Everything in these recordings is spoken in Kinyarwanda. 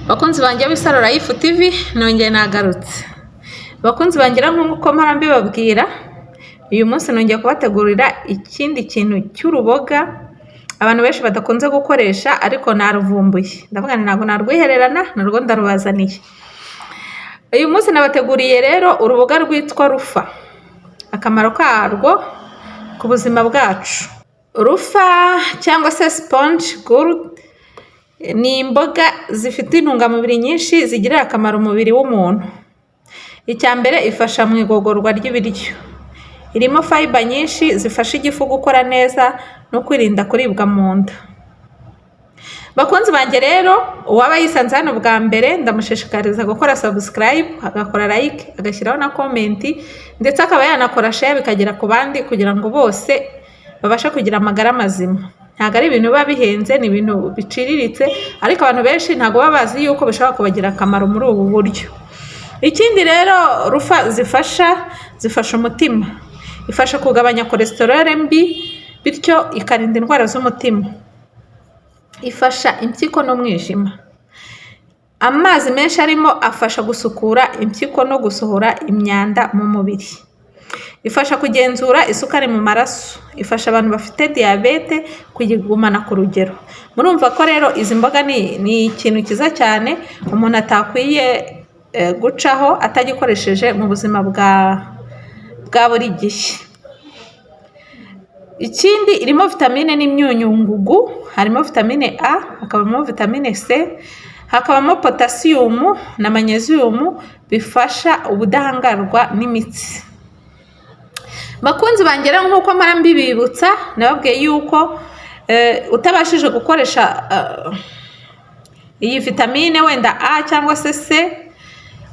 Bakunzi banjye b'Isaro Life TV, nongeye nagarutse. Bakunzi banjye rero, nk'uko mpora mbibabwira, uyu munsi nongeye kubategurira ikindi kintu cy'uruboga abantu benshi badakunze gukoresha, ariko naruvumbuye. Ndavuga nti ntabwo narwihererana, narwo ndarubazaniye. Uyu munsi nabateguriye rero uruboga rwitwa rufa. Akamaro karwo ku buzima bwacu. Rufa cyangwa se sponge gourd ni imboga zifite intungamubiri nyinshi zigirira akamaro umubiri w'umuntu. Icya mbere, ifasha mu igogorwa ry'ibiryo. Irimo fiber nyinshi zifasha igifu gukora neza no kwirinda kuribwa mu nda. Bakunzi banjye rero, uwaba yisanze hano bwa mbere, ndamushishikariza gukora subscribe, agakora like, agashyiraho na comment, ndetse akaba yanakora share bikagera ku bandi kugira ngo bose babashe kugira amagara mazima. Ntabwo ari ibintu biba bihenze, ni ibintu biciriritse, ariko abantu benshi ntabwo baba bazi yuko bishobora kubagirira akamaro muri ubu buryo. Ikindi rero rufa zifasha umutima. Ifasha kugabanya cholesterol mbi, bityo ikarinda indwara z'umutima. Ifasha impyiko n'umwijima. Amazi menshi arimo afasha gusukura impyiko no gusohora imyanda mu mubiri. Ifasha kugenzura isukari mu maraso. Ifasha abantu bafite diyabete kuyigumana ku rugero. Murumva ko rero izi mboga ni ikintu cyiza cyane umuntu atakwiye gucaho atagikoresheje mu buzima bwa buri gihe. Ikindi, irimo vitamine n'imyunyungugu, harimo vitamine A, hakabamo vitamine C, hakabamo potasiyumu na manyeziyumu bifasha ubudahangarwa n'imitsi. Bakunzi banjye rero, nk'uko mpora mbibibutsa, nababwiye yuko utabashije gukoresha iyi vitamine wenda A cyangwa se C,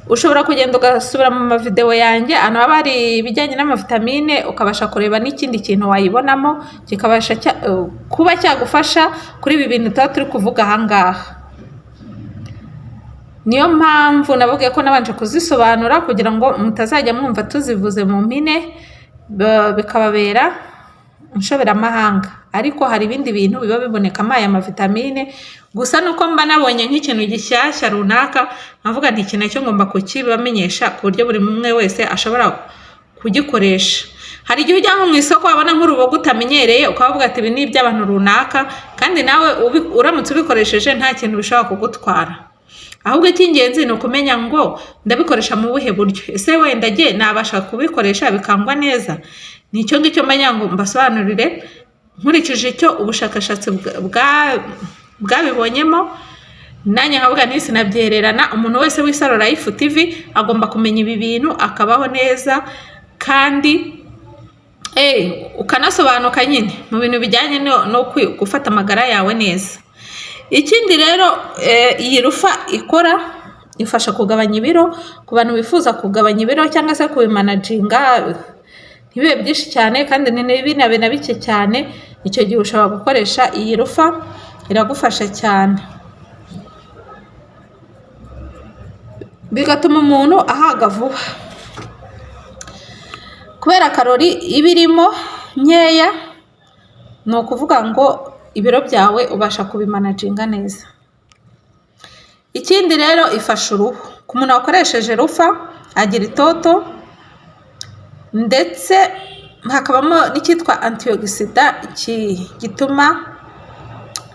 ushobora kugenda ugasubira mu mavidewo yanjye ahantu haba hari ibijyanye n'amavitamine, ukabasha kureba n'ikindi kintu wayibonamo kikabasha kuba cyagufasha kuri ibi bintu tuba turi kuvuga aha ngaha. Niyo mpamvu nababwiye ko nabanje kuzisobanura kugira ngo mutazajya mwumva tuzivuze mu mpine bikababera inshoberamahanga. Ariko hari ibindi bintu biba bibonekamo aya mavitamine, gusa nuko mba nabonye nk'ikintu gishyashya runaka, nkavuga nti iki nacyo ngomba kukibamenyesha ku buryo buri umwe wese ashobora kugikoresha. Hari igihe ujya nko mu isoko wabona nk'uruboga utamenyereye, ukavuga ati ibi ni iby'abantu runaka, kandi nawe uramutse ubikoresheje nta kintu bishobora kugutwara. Ahubwo icy'ingenzi ni ukumenya ngo ndabikoresha mu buhe buryo? Ese wenda jye nabasha kubikoresha bikangwa neza? Ni icyo ngicyo menya ngo mbasobanurire nkurikije icyo ubushakashatsi bwabibonyemo, nanjye nkavuga nti sinabyererana. Umuntu wese w'Isaro Life TV agomba kumenya ibi bintu akabaho neza, kandi ukanasobanuka nyine mu bintu bijyanye no gufata amagara yawe neza. Ikindi rero iyi rufa ikora, ifasha kugabanya ibiro ku bantu bifuza kugabanya ibiro cyangwa se kubimanaginga ntibibe byinshi cyane kandi ntibinabe na bike cyane. Icyo gihe ushobora gukoresha iyi rufa, iragufasha cyane, bigatuma umuntu ahaga vuba kubera karori iba irimo nkeya. Ni ukuvuga ngo ibiro byawe ubasha kubimanaginga neza. Ikindi rero, ifasha uruhu. Ku muntu wakoresheje rufa agira itoto, ndetse hakabamo n'icyitwa antioxidant gituma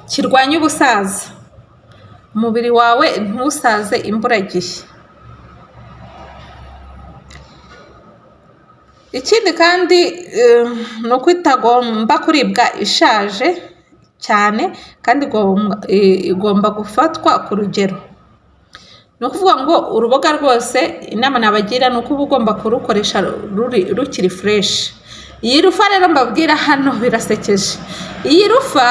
kirwanya ubusaza, umubiri wawe ntusaze imburagihe. Ikindi kandi ni uko itagomba kuribwa ishaje cyane, kandi igomba gufatwa ku rugero. Ni ukuvuga ngo uruboga rwose, inama nabagira ni uko uba ugomba kurukoresha rukiri fresh. Iyi rufa rero mbabwira hano birasekeje. Iyi rufa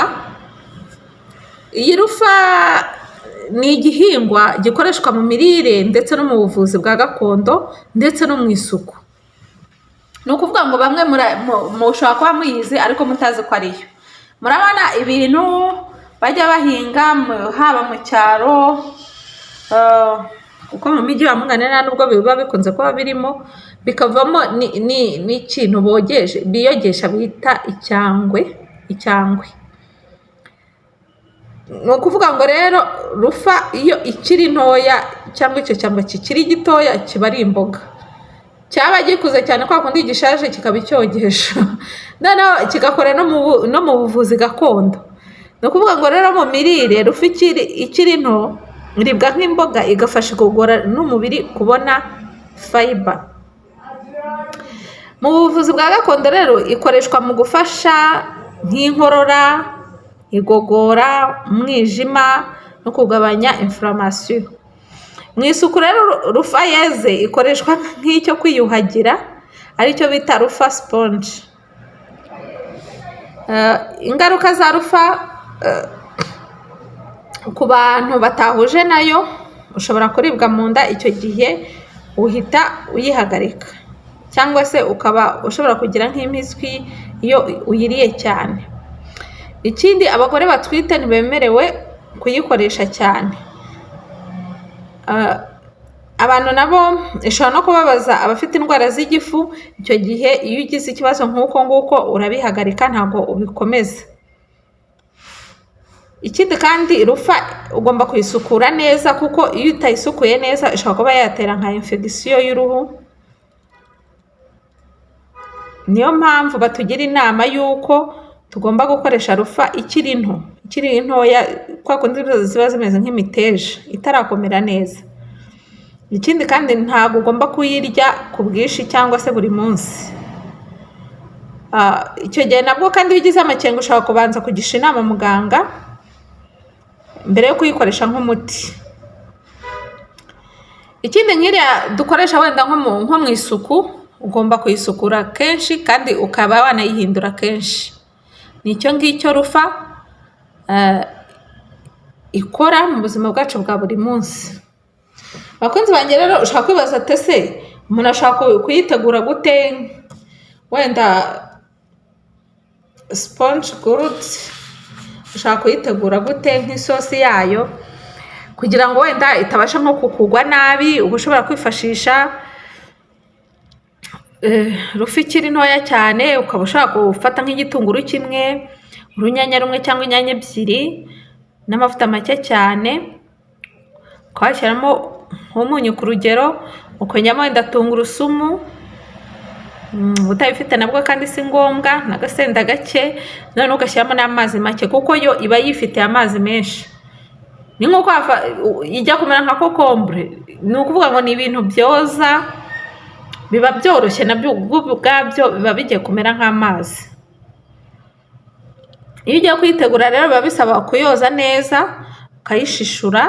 ni igihingwa gikoreshwa mu mirire ndetse no mu buvuzi bwa gakondo ndetse no mu isuku. Ni ukuvuga ngo bamwe mushobora kuba muyizi ariko mutazi ko ariyo. Murabona ibintu bajya bahinga haba mu cyaro, kuko mu mijyi wa mugani nta nubwo biba bikunze kuba birimo, bikavamo n'ikintu biyogesha bita icyangwe. Icyangwe. Ni ukuvuga ngo rero rufa iyo ikiri ntoya cyangwa icyo cyangwa kikiri gitoya kiba ari imboga, cyaba gikuze cyane kwa kundi gishaje kikaba icyogesho, noneho kigakora no mu buvuzi gakondo. Ni ukuvuga ngo rero mu mirire, rufa ikiri nto iribwa nk'imboga, igafasha igogora n'umubiri kubona fiber. Mu buvuzi bwa gakondo rero ikoreshwa mu gufasha nk'inkorora, igogora, umwijima no kugabanya inflammation. Mu isuku rero, rufa yeze ikoreshwa nk'icyo kwiyuhagira, aricyo bita rufa sponge. Ingaruka za rufa ku bantu batahuje nayo, ushobora kuribwa mu nda, icyo gihe uhita uyihagarika, cyangwa se ukaba ushobora kugira nk'impiswi iyo uyiriye cyane. Ikindi, abagore batwite ntibemerewe kuyikoresha cyane. Abantu nabo ishobora no kubabaza abafite indwara z'igifu. Icyo gihe iyo ugize ikibazo nk'uko nguko urabihagarika, ntabwo ubikomeza. Ikindi kandi, rufa ugomba kuyisukura neza, kuko iyo utayisukuye neza ishobora kuba yatera nka infection y'uruhu. Niyo mpamvu batugira inama y'uko tugomba gukoresha rufa ikiri nto, ikiri ntoya, kwa kundi ziba zimeze nk'imiteja, itarakomera neza. Ikindi kandi, ntabwo ugomba kuyirya ku bwinshi cyangwa se buri munsi. Icyo gihe nabwo kandi, iyo ugize amakenga, ushobora kubanza kugisha inama muganga mbere yo kuyikoresha nk'umuti. Ikindi, nk'iriya dukoresha wenda nko mu isuku, ugomba kuyisukura kenshi kandi ukaba wanayihindura kenshi. Ni icyo ngicyo rufa ikora mu buzima bwacu bwa buri munsi. Bakunzi banjye rero, ushobora kwibaza ati: "Ese umuntu ashobora kuyitegura gute?" Wenda sponge gourd ushobora kuyitegura gute nk'isosi yayo, kugira ngo wenda itabasha nko kukugwa nabi? Uba ushobora kwifashisha rufa ikiri ntoya cyane, ukaba ushobora gufata nk'igitunguru kimwe, urunyanya rumwe cyangwa inyanya ebyiri n'amavuta make cyane, ukabashyiramo nk'umunyu ku rugero, ukongeramo wenda tungurusumu, utayifite nabwo kandi si ngombwa, n'agasenda gake, noneho ugashyiramo n'amazi make, kuko yo iba yifitiye amazi menshi. Ni nk'uko ijya kumera nka concombre. Ni ukuvuga ngo ni ibintu byoza, biba byoroshye, nabyo ubwabyo biba bigiye kumera nk'amazi. Iyo ugiye kuyitegura rero, biba bisaba kuyoza neza, ukayishishura,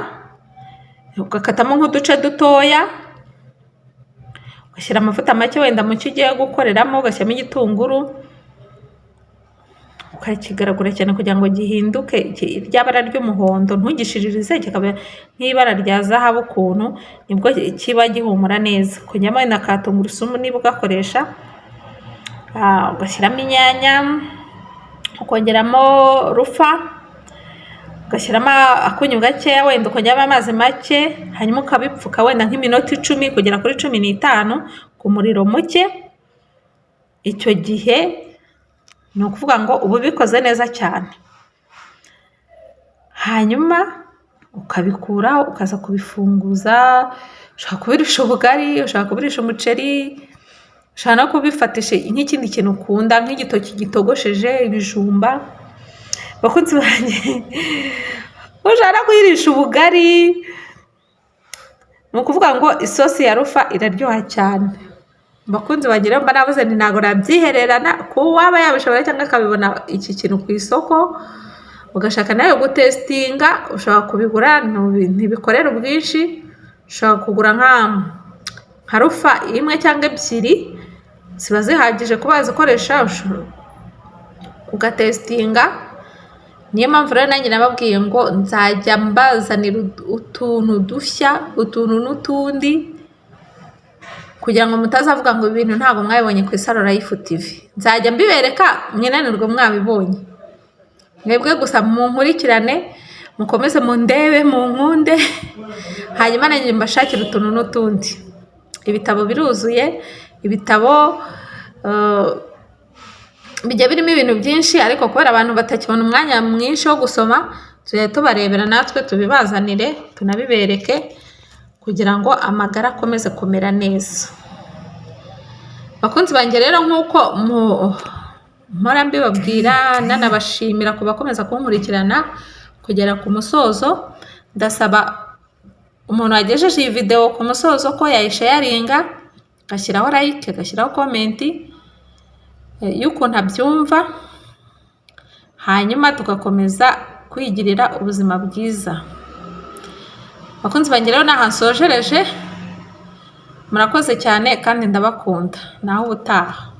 ugakatamo nk'uduce dutoya, ugashyira amavuta make wenda mu cyo ugiye gukoreramo, ugashyiramo igitunguru, ukakigaragura cyane kugira ngo gihinduke rya bara ry'umuhondo, ntugishiririze, kikaba nk'ibara rya zahabu ukuntu, nibwo kiba gihumura neza. Ukongeramo wenda ka tungurusumu niba ugakoresha, ugashyiramo inyanya, ukongeramo rufa, ugashyiramo akunyu gakeya, wenda ukongeramo amazi make, hanyuma ukabipfuka wenda nk'iminota 10 kugera kuri 15 ku muriro muke. Icyo gihe ni ukuvuga ngo uba ubikoze neza cyane. Hanyuma ukabikuraho, ukaza kubifunguza. Ushobora kubirisha ubugari, ushobora kubirisha umuceri, ushobora no kubifatisha nk'ikindi kintu ukunda, nk'igitoki gitogosheje, ibijumba. Bakunzi banjye, ushobora no kuyirisha ubugari. Ni ukuvuga ngo isosi ya rufa iraryoha cyane. Bakunzi banjye rero, mba navuze nti ntabwo nabyihererana. Ku waba yabishobora cyangwa akabibona iki kintu ku isoko, ugashaka nawe gutesitinga, ushobora kubigura. Ntibikorera ubwinshi, ushobora kugura nka rufa imwe cyangwa ebyiri, ziba zihagije kuba wazikoresha ugatesitinga. Niyo mpamvu rero nanjye nababwiye ngo nzajya mbazanira utuntu dushya, utuntu n'utundi, kugira ngo mutazavuga ngo ibintu ntabwo mwabibonye ku Isaro Life TV. Nzajya mbibereka mwinanirwe mwabibonye. Mwebwe gusa munkurikirane, mukomeze mundebe, munkunde, hanyuma nanjye mbashakire utuntu n'utundi. Ibitabo biruzuye, ibitabo bijya birimo ibintu byinshi, ariko kubera abantu batakibona umwanya mwinshi wo gusoma, Tujya tubarebera natwe tubibazanire, tunabibereke kugira ngo amagara akomeze kumera neza. Bakunzi banjye rero, nk'uko mpora mbibabwira, nanabashimira ku bakomeza kunkurikirana kugera ku musozo, ndasaba umuntu wagejeje iyi videwo ku musozo ko yayisharinga, agashyiraho like, agashyiraho comment y'ukuntu abyumva, hanyuma tugakomeza kwigirira ubuzima bwiza. Bakunzi banjye rero, ni nsojereje. Murakoze cyane kandi ndabakunda. Naho ubutaha.